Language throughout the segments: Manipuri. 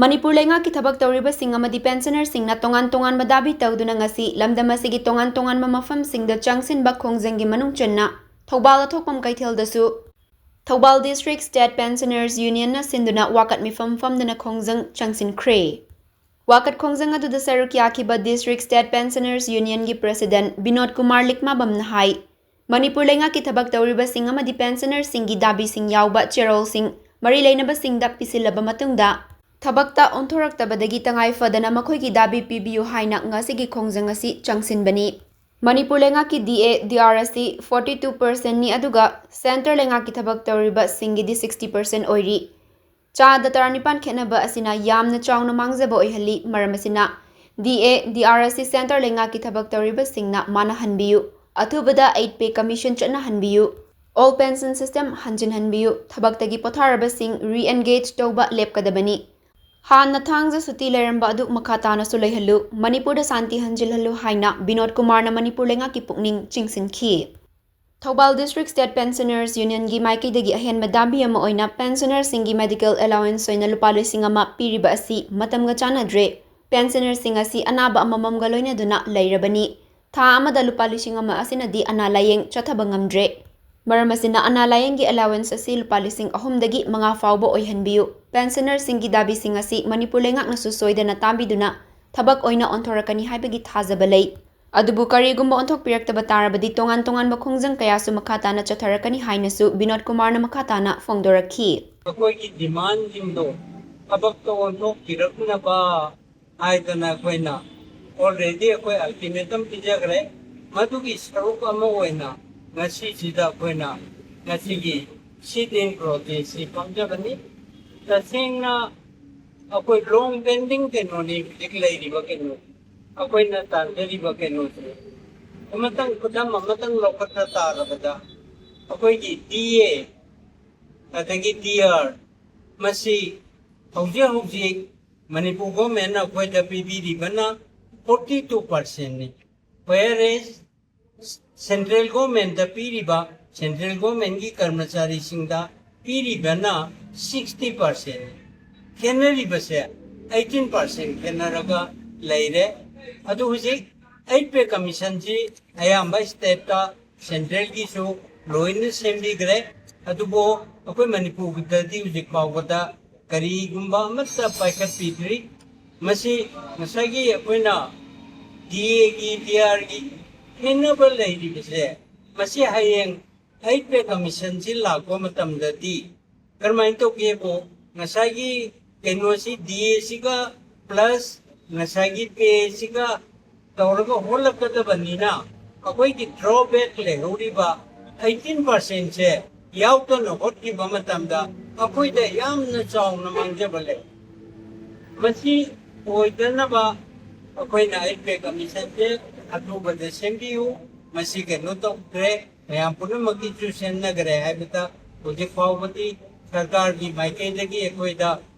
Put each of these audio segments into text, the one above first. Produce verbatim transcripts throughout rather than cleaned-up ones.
ꯃꯅꯤꯄꯨꯔ ꯂꯩꯉꯥꯛꯀꯤ ꯊꯕꯛ ꯇꯧꯔꯤꯕꯁꯤꯡ ꯑꯃꯗꯤ ꯄꯦꯟꯁꯅꯔꯁꯤꯡꯅ ꯇꯣꯉꯥꯟ ꯇꯣꯉꯥꯟꯕ ꯗꯥꯕꯤ ꯇꯧꯗꯨꯅ ꯉꯁꯤ ꯂꯝꯗꯝ ꯑꯁꯤꯒꯤ ꯇꯣꯉꯥꯟ ꯇꯣꯉꯥꯟꯕ ꯃꯐꯝꯁꯤꯡꯗ ꯆꯪꯁꯤꯟꯕ ꯈꯣꯡꯖꯪꯒꯤ ꯃꯅꯨꯡ ꯆꯟꯅ ꯊꯧꯕꯥꯜ ꯑꯊꯣꯛꯄꯝ ꯀꯩꯊꯦꯜꯗꯁꯨ ꯊꯧꯕꯥꯜ ꯗꯤꯁꯇ꯭ꯔꯤꯛ ꯁ꯭ꯇꯦꯠ ꯄꯦꯟꯁꯅꯔꯁ ꯌꯨꯅꯤꯌꯟꯅ ꯁꯤꯟꯗꯨꯅ ꯋꯥꯀꯠ ꯃꯤꯐꯝ ꯐꯝꯗꯨꯅ ꯈꯣꯡꯖꯪ ꯆꯪꯁꯤꯟꯈ꯭ꯔꯦ꯫ ꯋꯥꯀꯠ ꯈꯣꯡꯖꯪ ꯑꯗꯨꯗ ꯁꯔꯨꯛ ꯌꯥꯈꯤꯕ district state ꯄꯦꯟꯁꯅꯔꯁ ꯌꯨꯅꯤꯌꯟꯒꯤ president Vinod Kumar ꯂꯤꯛꯃꯥꯕꯝꯅ ꯍꯥꯏ, ꯃꯅꯤꯄꯨꯔ ꯂꯩꯉꯥꯛꯀꯤ ꯊꯕꯛ ꯇꯧꯔꯤꯕꯁꯤꯡ ꯑꯃꯗꯤ ꯄꯦꯟꯁꯅꯔꯁꯤꯡꯒꯤ ꯗꯥꯕꯤꯁꯤꯡ ꯌꯥꯎꯕ ꯆꯦꯔꯣꯜꯁꯤꯡ ꯃꯔꯤ ꯂꯩꯅꯕꯁꯤꯡꯗ ꯄꯤꯁꯤꯜꯂꯕ ꯃꯇꯨꯡꯗ ꯊꯕꯛꯇ ꯑꯣꯟꯊꯣꯔꯛꯇꯕꯗꯒꯤ ꯇꯉꯥꯏ ꯐꯗꯅ ꯃꯈꯣꯏꯒꯤ ꯗꯥꯕꯤ ꯄꯤꯕꯤꯌꯨ ꯍꯥꯏꯅ ꯉꯁꯤꯒꯤ ꯈꯣꯡꯖꯪ ꯑꯁꯤ ꯆꯪꯁꯤꯟꯕꯅꯤ꯫ ꯃꯅꯤꯄꯨꯔ ꯂꯩꯉꯥꯛꯀꯤ ꯗꯤ ꯑꯦ, ꯗꯤ ꯑꯥꯔ ꯑꯁꯤ ꯐꯣꯔꯇꯤ ꯇꯨ ꯄꯥꯔꯁꯦꯟꯠꯅꯤ, ꯑꯗꯨꯒ ꯁꯦꯟꯇꯔ ꯂꯩꯉꯥꯛꯀꯤ ꯊꯕꯛ ꯇꯧꯔꯤꯕꯁꯤꯡꯒꯤꯗꯤ ꯁꯤꯛꯁꯇꯤ ꯄꯥꯔꯁꯦꯟꯠ ꯑꯣꯏꯔꯤ꯫ ꯆꯥꯗ ꯇꯔꯥꯅꯤꯄꯥꯟ ꯈꯦꯠꯅꯕ ꯑꯁꯤꯅ ꯌꯥꯝꯅ ꯆꯥꯎꯅ ꯃꯥꯡꯖꯕ ꯑꯣꯏꯍꯜꯂꯤ꯫ ꯃꯔꯝ ꯑꯁꯤꯅ, ꯗꯤ ꯑꯦ, ꯗꯤ ꯑꯥꯔ ꯑꯁꯤ ꯁꯦꯟꯇꯔ ꯂꯩꯉꯥꯛꯀꯤ ꯊꯕꯛ ꯇꯧꯔꯤꯕꯁꯤꯡꯅ ꯃꯥꯟꯅꯍꯟꯕꯤꯌꯨ꯫ ꯑꯊꯨꯕꯗ ꯑꯩꯠ ꯄꯦ ꯀꯃꯤꯁꯟ ꯆꯠꯅꯍꯟꯕꯤꯌꯨ꯫ ꯑꯣꯜ ꯄꯦꯟꯁꯟ ꯁꯤꯁꯇꯦꯝ ꯍꯟꯖꯤꯟꯍꯟꯕꯤꯌꯨ꯫ ꯊꯕꯛꯇꯒꯤ ꯄꯣꯊꯥꯔꯕꯁꯤꯡ ꯔꯤꯑꯦꯟꯒꯦꯖ ꯇꯧꯕ ꯂꯦꯞꯀꯗꯕꯅꯤ꯫ ꯍꯥꯟꯅ ꯊꯥꯡꯖ ꯁꯨꯇꯤ ꯂꯩꯔꯝꯕ ꯑꯗꯨ ꯃꯈꯥ ꯇꯥꯅꯁꯨ ꯂꯩꯍꯜꯂꯨ꯫ ꯃꯅꯤꯄꯨꯔꯗ ꯁꯥꯟꯇꯤ ꯍꯟꯖꯤꯜꯍꯜꯂꯨ ꯍꯥꯏꯅ ꯕꯤꯅꯣꯗ ꯀꯨꯃꯥꯔꯅ ꯃꯅꯤꯄꯨꯔ ꯂꯩꯉꯥꯛꯀꯤ ꯄꯨꯛꯅꯤꯡ ꯆꯤꯡꯁꯤꯟꯈꯤ꯫ ꯊꯧꯕꯥꯜ ꯗꯤꯁꯇ꯭ꯔꯤꯛ ꯁ꯭ꯇꯦꯠ ꯄꯦꯟꯁꯅꯔꯁ ꯌꯨꯅꯤꯌꯟꯒꯤ ꯃꯥꯏꯀꯩꯗꯒꯤ ꯑꯍꯦꯟꯕ ꯗꯥꯕꯤ ꯑꯃ ꯑꯣꯏꯅ ꯄꯦꯟꯁꯅꯔꯁꯤꯡꯒꯤ ꯃꯦꯗꯤꯀꯦꯜ ꯑꯦꯂꯥꯋꯦꯟꯁ ꯑꯣꯏꯅ ꯂꯨꯄꯥ ꯂꯤꯁꯤꯡ ꯑꯃ ꯄꯤꯔꯤꯕ ꯑꯁꯤ ꯃꯇꯝꯒ ꯆꯥꯟꯅꯗ꯭ꯔꯦ꯫ ꯄꯦꯟꯁꯅꯔꯁꯤꯡ ꯑꯁꯤ ꯑꯅꯥꯕ ꯑꯃꯃꯝꯒ ꯂꯣꯏꯅꯗꯨꯅ ꯂꯩꯔꯕꯅꯤ꯫ ꯊꯥ ꯑꯃꯗ ꯂꯨꯄꯥ ꯂꯤꯁꯤꯡ ꯑꯃ ꯑꯁꯤꯅꯗꯤ ꯑꯅꯥ ꯂꯥꯌꯦꯡ ꯆꯠꯊꯕ ꯉꯝꯗ꯭ꯔꯦ꯫ ꯃꯔꯝ ꯑꯁꯤꯅ, ꯑꯅꯥ ꯂꯥꯌꯦꯡꯒꯤ ꯑꯦꯂꯥꯋꯦꯟꯁ ꯑꯁꯤ ꯂꯨꯄꯥ ꯂꯤꯁꯤꯡ ꯑꯍꯨꯝꯗꯒꯤ ꯃꯉꯥ ꯐꯥꯎꯕ ꯑꯣꯏꯍꯟꯕꯤꯌꯨ꯫ ꯄꯦꯟꯁꯅꯔꯁꯤꯡꯒꯤ ꯗꯥꯕꯤꯁꯤꯡ ꯑꯁꯤ ꯃꯅꯤꯄꯨꯔ ꯂꯩꯉꯥꯛꯅꯁꯨ ꯁꯣꯏꯗꯅ ꯇꯥꯕꯤꯗꯨꯅ ꯊꯕꯛ ꯑꯣꯏꯅ ꯑꯣꯟꯊꯣꯔꯛꯀꯅꯤ ꯍꯥꯏꯕꯒꯤ ꯊꯥꯖꯕ ꯂꯩ꯫ ꯑꯗꯨꯕꯨ ꯀꯔꯤꯒꯨꯝꯕ ꯑꯣꯟꯊꯣꯛꯄꯤꯔꯛꯇꯕ ꯇꯥꯔꯕꯗꯤ ꯇꯣꯉꯥꯟ ꯇꯣꯉꯥꯟꯕ ꯈꯣꯡꯖꯪ ꯀꯌꯥꯁꯨ ꯃꯈꯥ ꯇꯥꯅ ꯆꯠꯊꯔꯛꯀꯅꯤ ꯍꯥꯏꯅꯁꯨ ꯕꯤꯅꯣꯗ ꯀꯨꯃꯥꯔꯅ ꯃꯈꯥ ꯇꯥꯅ ꯐꯣꯡꯗꯣꯔꯛꯈꯤ꯫ ꯑꯩꯈꯣꯏꯒꯤ ꯗꯤꯃꯥꯟꯁꯤꯡꯗꯣ ꯊꯕꯛꯇ ꯑꯣꯟꯊꯣꯛꯄꯤꯔꯛꯅꯕ ꯍꯥꯏꯗꯅ ꯑꯩꯈꯣꯏꯅ already ꯑꯩꯈꯣꯏ ultimatum ꯄꯤꯖꯈ꯭ꯔꯦ꯫ ꯃꯗꯨꯒꯤ ꯁꯔꯨꯛ ꯑꯃ ꯑꯣꯏꯅ ꯉꯁꯤꯁꯤꯗ ꯑꯩꯈꯣꯏꯅ ꯉꯁꯤꯒꯤ sit-in protest ꯁꯤ ꯄꯥꯡꯖꯕꯅꯤ꯫ ꯇꯁꯦꯡꯅ ꯑꯩꯈꯣꯏ long pending ꯀꯩꯅꯣꯅꯤ ꯍꯧꯖꯤꯛ ꯂꯩꯔꯤꯕ ꯀꯩꯅꯣ, ꯑꯩꯈꯣꯏꯅ ꯇꯥꯟꯖꯔꯤꯕ ꯀꯩꯅꯣꯁꯦ꯫ ꯑꯃꯇꯪ, ꯈꯨꯗꯝ ꯑꯃꯇꯪ ꯂꯧꯈꯠꯄ ꯇꯥꯔꯕꯗ, ꯑꯩꯈꯣꯏꯒꯤ ꯗꯤ ꯑꯦ ꯑꯗꯒꯤ ꯗꯤ ꯑꯥꯔ, ꯃꯁꯤ ꯍꯧꯖꯤꯛ ꯍꯧꯖꯤꯛ ꯃꯅꯤꯄꯨꯔ ꯒꯣꯔꯃꯦꯟꯅ ꯑꯩꯈꯣꯏꯗ ꯄꯤꯕꯤꯔꯤꯕꯅ ꯐꯣꯔꯇꯤ ꯇꯨ ꯄꯥꯔꯁꯦꯟꯅꯤ꯫ Whereas ꯁꯦꯟꯇ꯭ꯔꯦꯜ ꯒꯣꯔꯃꯦꯟꯗ ꯄꯤꯔꯤꯕ, ꯁꯦꯟꯇ꯭ꯔꯦꯜ ꯒꯣꯔꯃꯦꯟꯒꯤ ꯀꯔꯃꯆꯥꯔꯤꯁꯤꯡꯗ ꯄꯤꯔꯤꯕꯅ ꯁꯤꯛꯁꯇꯤ ꯄꯥꯔꯁꯦꯟꯅꯤ꯫ ꯈꯦꯠꯅꯔꯤꯕꯁꯦ ꯑꯩꯠꯇꯤꯟ ꯄꯥꯔꯁꯦꯟ ꯈꯦꯠꯅꯔꯒ ꯂꯩꯔꯦ꯫ ꯑꯗꯨ ꯍꯧꯖꯤꯛ ꯑꯩꯠ ꯄꯦ ꯀꯃꯤꯁꯟꯁꯤ ꯑꯌꯥꯝꯕ ꯁ꯭ꯇꯦꯠꯇ, ꯁꯦꯟꯇ꯭ꯔꯦꯜꯒꯤꯁꯨ ꯂꯣꯏꯅ ꯁꯦꯝꯕꯤꯈ꯭ꯔꯦ꯫ ꯑꯗꯨꯕꯨ ꯑꯩꯈꯣꯏ ꯃꯅꯤꯄꯨꯔꯗꯗꯤ ꯍꯧꯖꯤꯛ ꯐꯥꯎꯕꯗ ꯀꯔꯤꯒꯨꯝꯕ ꯑꯃꯠꯇ ꯄꯥꯏꯈꯠꯄꯤꯗ꯭ꯔꯤ꯫ ꯃꯁꯤ ꯉꯁꯥꯏꯒꯤ ꯑꯩꯈꯣꯏꯅ ꯗꯤ ꯑꯦꯒꯤ, ꯗꯤ ꯑꯥꯔꯒꯤ ꯈꯦꯠꯅꯕ ꯂꯩꯔꯤꯕꯁꯦ, ꯃꯁꯤ ꯍꯌꯦꯡ ꯑꯩꯠ ꯄꯦ ꯀꯃꯤꯁꯟꯁꯤ ꯂꯥꯛꯄ ꯃꯇꯝꯗꯗꯤ ꯀꯔꯝꯍꯥꯏꯅ ꯇꯧꯒꯦꯕꯨ, ꯉꯁꯥꯏꯒꯤ ꯀꯩꯅꯣꯁꯤ, ꯗꯤ ꯑꯦꯁꯤꯒ ꯄ꯭ꯂꯁ ꯉꯁꯥꯏꯒꯤ ꯄꯦꯁꯤꯒ ꯇꯧꯔꯒ ꯍꯣꯠꯂꯛꯀꯗꯕꯅꯤꯅ, ꯑꯩꯈꯣꯏꯒꯤ ꯗ꯭ꯔꯣꯕꯦꯛ ꯂꯩꯍꯧꯔꯤꯕ ꯑꯩꯠꯇꯤꯟ ꯄꯥꯔꯁꯦꯟꯁꯦ ꯌꯥꯎꯗꯅ ꯍꯣꯠꯈꯤꯕ ꯃꯇꯝꯗ ꯑꯩꯈꯣꯏꯗ ꯌꯥꯝꯅ ꯆꯥꯎꯅ ꯃꯥꯡꯖꯕ ꯂꯩ꯫ ꯃꯁꯤ ꯑꯣꯏꯗꯅꯕ ꯑꯩꯈꯣꯏꯅ ꯑꯩꯠ ꯄꯦ ꯀꯃꯤꯁꯟꯁꯦ ꯑꯊꯨꯕꯗ ꯁꯦꯝꯕꯤꯌꯨ꯫ ꯃꯁꯤ ꯀꯩꯅꯣ ꯇꯧꯈ꯭ꯔꯦ, ꯃꯌꯥꯝ ꯄꯨꯝꯅꯃꯛꯀꯤꯁꯨ ꯁꯦꯝꯅꯈ꯭ꯔꯦ ꯍꯥꯏꯕꯗ ꯍꯧꯖꯤꯛ ꯐꯥꯎꯕꯗꯤ ꯁꯔꯀꯥꯔꯒꯤ ꯃꯥꯏꯀꯩꯗꯒꯤ ꯑꯩꯈꯣꯏꯗ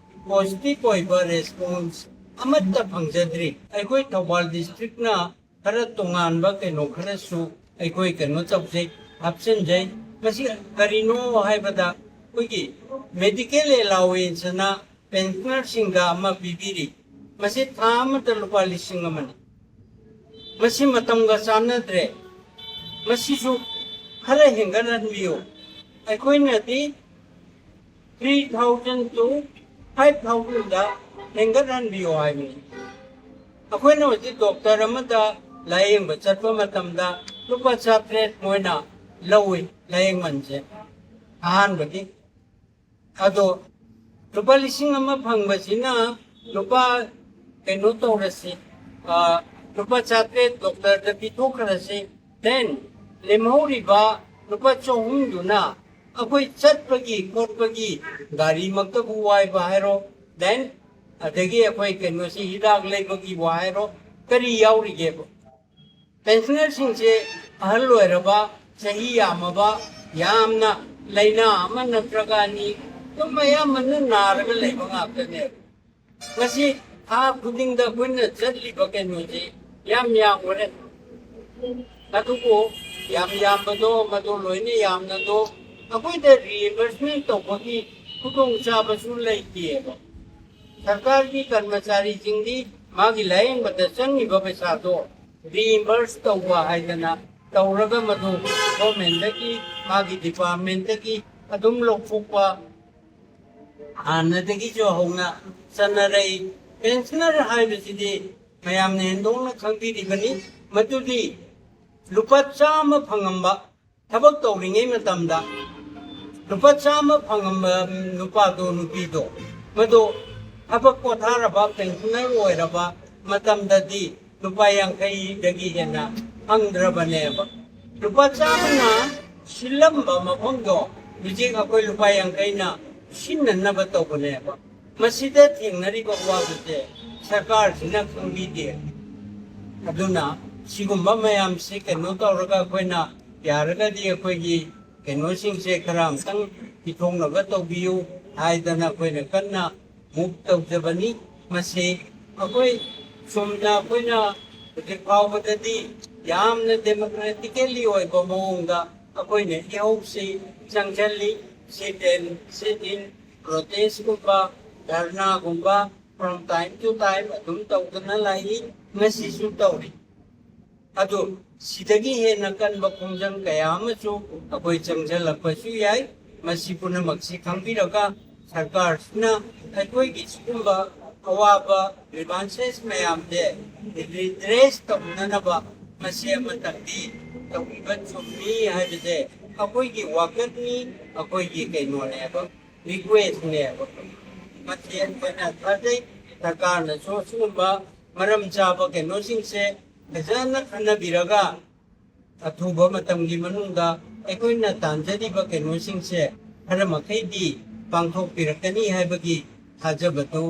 ꯄꯣꯖꯤꯇꯤꯚ ꯑꯣꯏꯕ ꯔꯦꯁꯄꯣꯟꯁ ꯑꯃꯠꯇ ꯐꯪꯖꯗ꯭ꯔꯤ꯫ ꯑꯩꯈꯣꯏ ꯊꯧꯕꯥꯜ ꯗꯤꯁꯇ꯭ꯔꯤꯛꯅ ꯈꯔ ꯇꯣꯉꯥꯟꯕ ꯀꯩꯅꯣ ꯈꯔꯁꯨ ꯑꯩꯈꯣꯏ ꯀꯩꯅꯣ ꯇꯧꯖꯩ, ꯍꯥꯞꯆꯤꯟꯖꯩ꯫ ꯃꯁꯤ ꯀꯔꯤꯅꯣ ꯍꯥꯏꯕꯗ ꯑꯩꯈꯣꯏꯒꯤ ꯃꯦꯗꯤꯀꯦꯜ ꯑꯦꯂꯥꯎꯋꯦꯟꯁ ꯑꯅ ꯄꯦꯟꯁꯅꯔꯁꯤꯡꯗ ꯑꯃ ꯄꯤꯕꯤꯔꯤ꯫ ꯃꯁꯤ ꯊꯥ ꯑꯃꯗ ꯂꯨꯄꯥ ꯂꯤꯁꯤꯡ ꯑꯃꯅꯤ꯫ ꯃꯁꯤ ꯃꯇꯝꯒ ꯆꯥꯟꯅꯗ꯭ꯔꯦ꯫ ꯃꯁꯤꯁꯨ ꯈꯔ ꯍꯦꯟꯒꯠꯍꯟꯕꯤꯌꯨ꯫ ꯑꯩꯈꯣꯏꯅꯗꯤ three thousand to five thousand ꯗ ꯍꯦꯟꯒꯠꯍꯟꯕꯤꯌꯨ ꯍꯥꯏꯕꯅꯤ꯫ ꯑꯩꯈꯣꯏꯅ ꯍꯧꯖꯤꯛ ꯗꯣꯛꯇꯔ ꯑꯃꯗ ꯂꯥꯌꯦꯡꯕ ꯆꯠꯄ ꯃꯇꯝꯗ ꯂꯨꯄꯥ ꯆꯥꯇ꯭ꯔꯦꯠ ꯃꯣꯏꯅ ꯂꯧꯏ ꯂꯥꯌꯦꯡꯃꯟꯁꯦ ꯑꯍꯥꯟꯕꯒꯤ꯫ ꯑꯗꯣ ꯂꯨꯄꯥ ꯂꯤꯁꯤꯡ ꯑꯃ ꯐꯪꯕꯁꯤꯅ ꯂꯨꯄꯥ ꯀꯩꯅꯣ ꯇꯧꯔꯁꯤ, ꯑ, ꯂꯨꯄꯥ ꯆꯥꯇ꯭ꯔꯦꯠ ꯗꯣꯛꯇꯔꯗ ꯄꯤꯊꯣꯛꯈ꯭ꯔꯁꯤ꯫ Then ꯂꯦꯝꯍꯧꯔꯤꯕ ꯂꯨꯄꯥ ꯆꯍꯨꯝꯗꯨꯅ ꯑꯩꯈꯣꯏ ꯆꯠꯄꯒꯤ ꯈꯣꯠꯄꯒꯤ ꯒꯥꯔꯤꯃꯛꯇꯕꯨ ꯋꯥꯏꯕ ꯍꯥꯏꯔꯣ, then ꯑꯗꯒꯤ ꯑꯩꯈꯣꯏ ꯀꯩꯅꯣꯁꯤ ꯍꯤꯗꯥꯛ ꯂꯩꯕꯒꯤꯕꯨ ꯍꯥꯏꯔꯣ, ꯀꯔꯤ ꯌꯥꯎꯔꯤꯒꯦꯕ? ꯄꯦꯟꯁꯅꯔꯁꯤꯡꯁꯦ ꯑꯍꯜ ꯑꯣꯏꯔꯕ, ꯆꯍꯤ ꯌꯥꯝꯃꯕ, ꯌꯥꯝꯅ ꯂꯥꯏꯅꯥ ꯑꯃ ꯅꯠꯇ꯭ꯔꯒ ꯑꯅꯤ ꯑꯗꯨꯝ ꯑꯌꯥꯝꯕꯅ ꯅꯥꯔꯒ ꯂꯩꯕ ꯉꯥꯛꯇꯅꯦꯕ꯫ ꯃꯁꯤ ꯊꯥ ꯈꯨꯗꯤꯡꯗ ꯑꯩꯈꯣꯏꯅ ꯆꯠꯂꯤꯕ ꯀꯩꯅꯣꯁꯤ ꯌꯥꯝ ꯌꯥꯝꯈ꯭ꯔꯦ꯫ ꯑꯗꯨꯕꯨ ꯌꯥꯝ ꯌꯥꯝꯕꯗꯣ, ꯃꯗꯨ ꯂꯣꯏꯅ ꯌꯥꯝꯅꯗꯣ ꯑꯩꯈꯣꯏꯗ ꯔꯤꯑꯦꯝꯕꯔꯁꯃꯦꯟ ꯇꯧꯕꯒꯤ ꯈꯨꯗꯣꯡꯆꯥꯕꯁꯨ ꯂꯩꯇꯦꯕ꯫ ꯁꯔꯀꯥꯔꯒꯤ ꯀꯔꯃꯆꯥꯔꯤꯁꯤꯡꯗꯤ ꯃꯥꯒꯤ ꯂꯥꯌꯦꯡꯕꯗ ꯆꯪꯉꯤꯕ ꯄꯩꯁꯥꯗꯣ ꯔꯤꯏꯝꯕꯔꯁ ꯇꯧꯕ ꯍꯥꯏꯗꯅ ꯇꯧꯔꯒ, ꯃꯗꯨ ꯒꯣꯔꯃꯦꯟꯗꯒꯤ, ꯃꯥꯒꯤ ꯗꯤꯄꯥꯔꯠꯃꯦꯟꯇꯒꯤ ꯑꯗꯨꯝ ꯂꯧꯊꯣꯛꯄ ꯍꯥꯟꯅꯗꯒꯤꯁꯨ ꯍꯧꯅ ꯆꯠꯅꯔꯛꯏ꯫ ꯄꯦꯟꯁꯅꯔ ꯍꯥꯏꯕꯁꯤꯗꯤ ꯃꯌꯥꯝꯅ ꯍꯦꯟꯗꯣꯛꯅ ꯈꯪꯕꯤꯔꯤꯕꯅꯤ꯫ ꯃꯗꯨꯗꯤ ꯂꯨꯄꯥ ꯆꯥꯝꯃ ꯐꯪꯉꯝꯕ, ꯊꯕꯛ ꯇꯧꯔꯤꯉꯩ ꯃꯇꯝꯗ ꯂꯨꯄꯥ ꯆꯥꯝꯃ ꯐꯪꯉꯝꯕ ꯅꯨꯄꯥꯗꯣ, ꯅꯨꯄꯤꯗꯣ, ꯃꯗꯣ ꯊꯕꯛ ꯄꯣꯊꯥꯔꯕ, ꯄꯦꯟꯁꯅꯔ ꯑꯣꯏꯔꯕ ꯃꯇꯝꯗꯗꯤ ꯂꯨꯄꯥ ꯌꯥꯡꯈꯩꯗꯒꯤ ꯍꯦꯟꯅ ꯐꯪꯗ꯭ꯔꯕꯅꯦꯕ꯫ ꯂꯨꯄꯥ ꯆꯥꯝꯃꯅ ꯁꯤꯜꯂꯝꯕ ꯃꯐꯝꯗꯣ ꯍꯧꯖꯤꯛ ꯑꯩꯈꯣꯏ ꯂꯨꯄꯥ ꯌꯥꯡꯈꯩꯅ ꯁꯤꯟꯅꯅꯕ ꯇꯧꯕꯅꯦꯕ꯫ ꯃꯁꯤꯗ ꯊꯦꯡꯅꯔꯤꯕ ꯑꯋꯥꯕꯁꯦ ꯁꯔꯀꯥꯔꯁꯤꯅ ꯈꯪꯕꯤꯗꯦ꯫ ꯑꯗꯨꯅ ꯁꯤꯒꯨꯝꯕ ꯃꯌꯥꯝꯁꯤ ꯀꯩꯅꯣ ꯇꯧꯔꯒ ꯑꯩꯈꯣꯏꯅ ꯌꯥꯔꯒꯗꯤ ꯑꯩꯈꯣꯏꯒꯤ ꯀꯩꯅꯣꯁꯤꯡꯁꯦ ꯈꯔ ꯑꯝꯇꯪ ꯄꯤꯊꯣꯛꯅꯕ ꯇꯧꯕꯤꯌꯨ ꯍꯥꯏꯗꯅ ꯑꯩꯈꯣꯏꯅ ꯀꯟꯅ ꯃꯨꯚ ꯇꯧꯖꯕꯅꯤ꯫ ꯃꯁꯤ ꯑꯩꯈꯣꯏ ꯆꯨꯝꯅ ꯑꯩꯈꯣꯏꯅ ꯍꯧꯖꯤꯛ ꯐꯥꯎꯕꯗꯗꯤ ꯌꯥꯝꯅ ꯗꯦꯃꯣꯀ꯭ꯔꯦꯇꯤꯀꯦꯜꯂꯤ ꯑꯣꯏꯕ ꯃꯑꯣꯡꯗ ꯑꯩꯈꯣꯏꯅ ꯏꯍꯧꯁꯤ ꯆꯪꯁꯤꯜꯂꯤ꯫ ꯁꯤꯠ ꯑꯦꯟ ꯁꯤꯠ ꯏꯟ, ꯄ꯭ꯔꯣꯇꯦꯁꯀꯨꯝꯕ, ꯙꯔꯅꯥꯒꯨꯝꯕ from time to time ꯑꯗꯨꯝ ꯇꯧꯗꯨꯅ ꯂꯥꯛꯏ, ꯉꯁꯤꯁꯨ ꯇꯧꯔꯤ꯫ ꯑꯗꯨ ꯁꯤꯗꯒꯤ ꯍꯦꯟꯅ ꯀꯟꯕ ꯈꯣꯡꯖꯪ ꯀꯌꯥ ꯑꯃꯁꯨ ꯑꯩꯈꯣꯏ ꯆꯪꯁꯤꯜꯂꯛꯄꯁꯨ ꯌꯥꯏ꯫ ꯃꯁꯤ ꯄꯨꯝꯅꯃꯛꯁꯤ ꯈꯪꯕꯤꯔꯒ ꯁꯔꯀꯥꯔꯁꯤꯅ ꯑꯩꯈꯣꯏꯒꯤ ꯁꯤꯒꯨꯝꯕ ꯑꯋꯥꯕ ꯒ꯭ꯔꯤꯚꯥꯟꯁꯦꯁ ꯃꯌꯥꯝꯁꯦ ꯔꯤꯗ꯭ꯔꯦꯁ ꯇꯧꯅꯅꯕ ꯃꯁꯤ ꯑꯃꯇꯪꯗꯤ ꯇꯧꯕꯤꯕ ꯆꯨꯝꯃꯤ ꯍꯥꯏꯕꯁꯦ ꯑꯩꯈꯣꯏꯒꯤ ꯋꯥꯀꯠꯅꯤ, ꯑꯩꯈꯣꯏꯒꯤ ꯀꯩꯅꯣꯅꯦꯕ, ꯔꯤꯀ꯭ꯋꯦꯁꯅꯦꯕ꯫ ꯃꯁꯤ ꯑꯩꯈꯣꯏꯅ ꯊꯥꯖꯩ꯫ ꯁꯔꯀꯥꯔꯅꯁꯨ ꯑꯁꯤꯒꯨꯝꯕ ꯃꯔꯝ ꯆꯥꯕ ꯀꯩꯅꯣꯁꯤꯡꯁꯦ ꯐꯖꯅ ꯈꯟꯅꯕꯤꯔꯒ ꯑꯊꯨꯕ ꯃꯇꯝꯒꯤ ꯃꯅꯨꯡꯗ ꯑꯩꯈꯣꯏꯅ ꯇꯥꯟꯖꯔꯤꯕ ꯀꯩꯅꯣꯁꯤꯡꯁꯦ ꯈꯔ ꯃꯈꯩꯗꯤ ꯄꯥꯡꯊꯣꯛꯄꯤꯔꯛꯀꯅꯤ ꯍꯥꯏꯕꯒꯤ ꯊꯥꯖꯕꯗꯨ